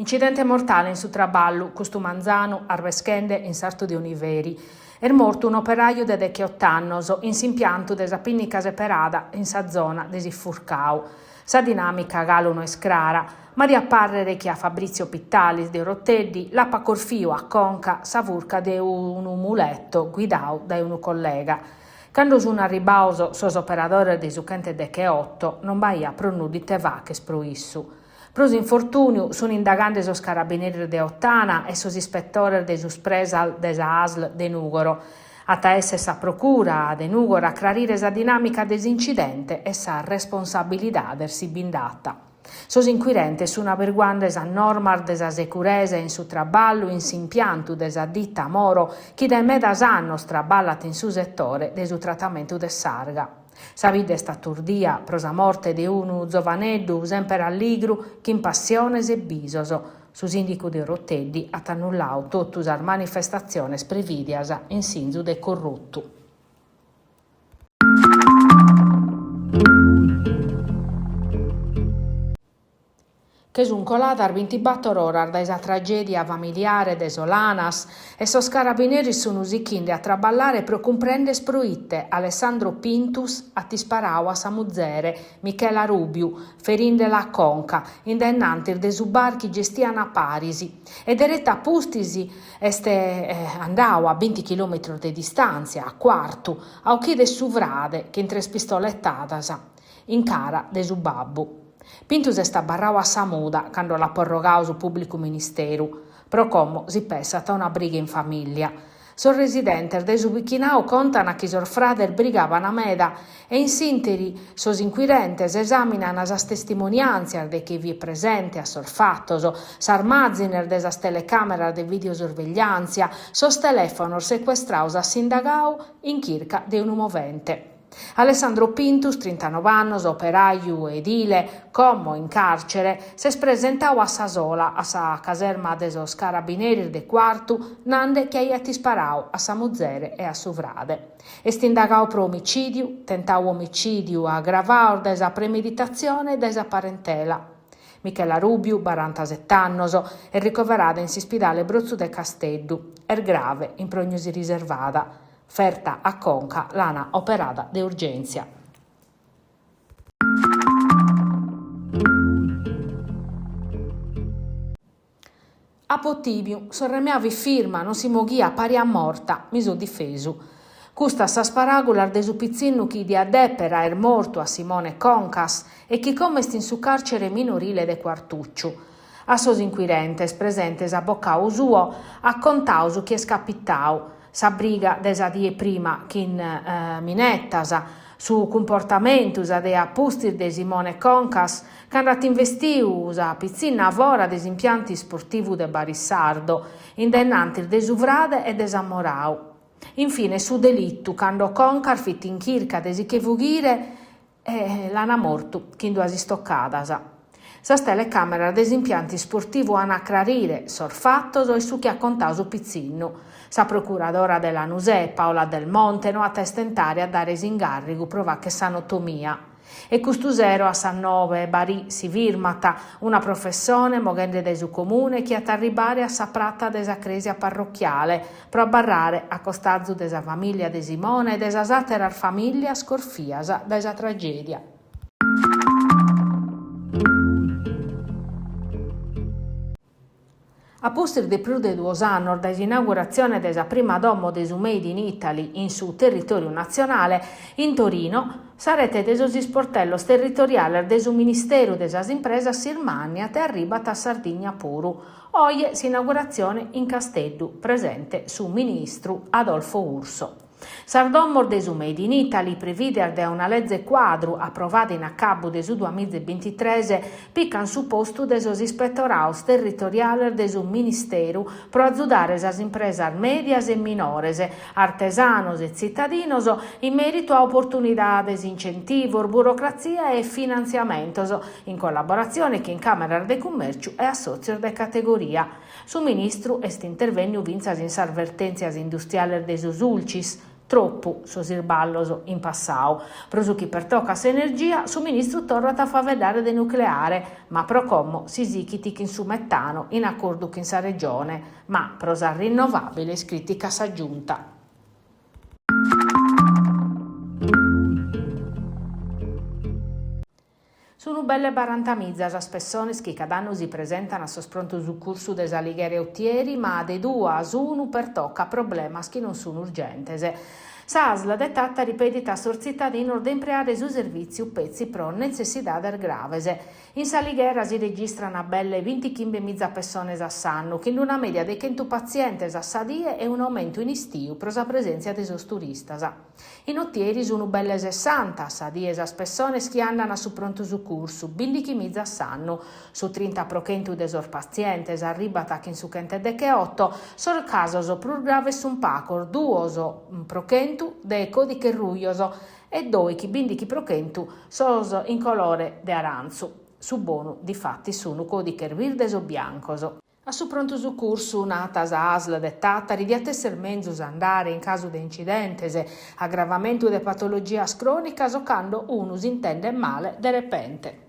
Incidente mortale in su traballu custu manzanu arbeschende in sartu de Oniveri. Est mortu un'operaju de decheot'annos in s'impiantu de sa pinnica seperada in sa zona de s'Iffurcau. Sa dinàmica galu no est crara, ma diat pàrrere chi a Fabrizio Pittalis de Oroteddi l'apat corfiu a conca sa furca de unu muleto guidadu dae unu collega. Cando sunt arribados sos operadores de su chentedecheoto non b'aiat prus nudda ite fagher pro issu. Pro s'infortùniu sunt indagande sos carabineris de Ottana e sos ispetores de su Spresal de sa Asl de Nùgoro. At a èssere sa Procura de Nùgoro a crarire sa dinàmica de s'incidente e sas responsabilidades si bi nd'at. Sos inquirentes sunt aberguande sas normas de sa seguresa in su traballu in s'impiantu de sa dita Moro chi dae medas annos traballat in su setore de su tratamentu de s'arga. Sa bidda est aturdia pro sa morte de unu zovaneddu semper alligru chin passiones e bisos. Su sìndicu de Oroteddi at annulladu totu sas manifestatziones prevìdias in sinzu de corrutu. Che sunt coladas bintibator oras dae sa tragèdia familiare de Solanas e sos carabineris sunt sichinde a traballare pro cumprender pro ite Alessandro Pintus at isparadu a sa muzere, Michela Rubiu, ferindela a conca, in dae innantis de su bar chi gestiant paris e deretu a pustis est andadu a binti chilòmetros de distàntzia, a Cuartu, a ochider su frade chin tres pistoletadas in cara de su babbu. Pintus est abarradu a sa muda cando l'at porrogadu su pùblicu ministeru. Pro como si pessat a una briga in famìllia. Sos residentes de su bichinadu contan chi sos frades brigaban meda e in s'ìnteri sos inquirentes esàminan sas testimoniàntzias de chie fiat presente a sos fatos, sas màzines de sas telecàmeras de videosorvegliàntzia, sos telèfonos secuestrados a s'indagadu in chirca de unu movente. Alessandro Pintus, trintanob'annos, operaju edile, como in càrcere, s'est presentadu a sa sola a sa caserma de sos carabineris de Cuartu nande chi aiat isparadu a sa muzere e a su frade. Est indagadu pro omicìdiu, tentadu omicìdiu agravados dae sa premeditatzione e dae sa parentela. Michela Rubiu, barantaset'annos, est ricoverada in s'ispidale Brotzu de Casteddu. Est grave, in prognosi riservada. Ferta a conca l'ana operada de urgèntzia. Apo tìmiu, sorre mea fit firma, non si moghiat, pariat morta, mi so difesu. Custas sas paràgulas de su pitzinnu chi diat dèpere aer mortu a Simone Concas e chi como est in su càrcere minorile de Cuartùciu. A sos inquirentes presentes s'abocadu suo at contadu su chi est capitadu, sa briga de sa die prima chin minetas, su cumportamentu sa die a pustis de Simone Concas cando at investiu sa pitzinna fora de s'impiantu isportivu de Barisardo, in dae innantis de su frade e de s'amoradu. Infines su delitu cando Concas fit in chirca de si che fughire E l'ana mortu chin duas istocadas. Sas telecàmeras de s'impiantu isportivu an a crarire sos fatos e su chi at contadu su pitzinnu. Sa procuradora de Lanusè, Paola Del Monte, no at a istentare a dare s'ingàrrigu pro fagher sa notomia. E custu sero a sas nobe Barì si firmat una professone moghende dae su comune chi at a arribare a sa prata de sa crèsia parrochiale pro abarrare a costazu de sa famìllia de Simone e de sas àteras famìllias corfias dae sa tragèdia. A pustis de prus de duos annos dae s'inauguratzione de sa prima domo de su Made in Italy in su territòriu natzionale, in Torino, sa rete de sos isportellos territoriales de su Ministeru de sas Impresas s'ismànniat e arribat a Sardigna puru. Oje s'inauguratzione in Casteddu, presente su ministru Adolfo Urso. Sas domos de su Made in Italy, prevìdias dae una leze cuadru aprovada in acabu de su duamiza e bintitres, pican su postu de sos ispetorados territoriales de su Ministeru pro azudare sas impresas mèdias e minores, artesanos e tzitadinos in mèritu a oportunidades, incentivos, burocratzia e finantziamentos, in collaboratzione chin càmeras de cummèrciu e assòtzios de categoria. Su ministru est intervènniu fintzas in sas vertèntzias industriales de su Sulcis. Tropu sos isballos in passadu. Pro su chi pertocat s'energia, su ministru torrat a faeddare de nucleare, ma pro como si sighit chin su metano in acordu chin sa Regione, ma pro sas rinnovàbiles crìticat sa Giunta. Sunu belle barantamiza sas pessones chi cada annu si presentan a sos prontu sucursu de S'Alighera e Otieri, ma de duas unu pertocat problemas chi non sun urgentes. S'Asl de Tàtari pedit a sos tzitadinos de impreare su servìtziu petzi pro netzessidades graves. In S'Alighera si registran belle bintichimbemiza pessones a s'annu, chin una mèdia de chentu patzientes a sa die e un'aumentu in istiu pro sa presèntzia de sos turistas. In Otieri sunu belle sessanta a sa die sas pessones chi andan a su prontu sucursu, bindichimiza a s'annu. Su trinta pro chentu de sos patzientes arribat chin su chentedecheoto, sos casos prus graves sun pagos, duos pro chentu de còdighes rujos e doichi bindichi pro chentu sos in colore de arantzu. Su bonu, difatis, sunu còdighes birdes o biancos. A su prontu sucursu, nat sa Asl de Tàtari, diat esser menzus andare in casu de incidentes, agravamentu de patologias crònicas o cando unu s'intendet male de repente.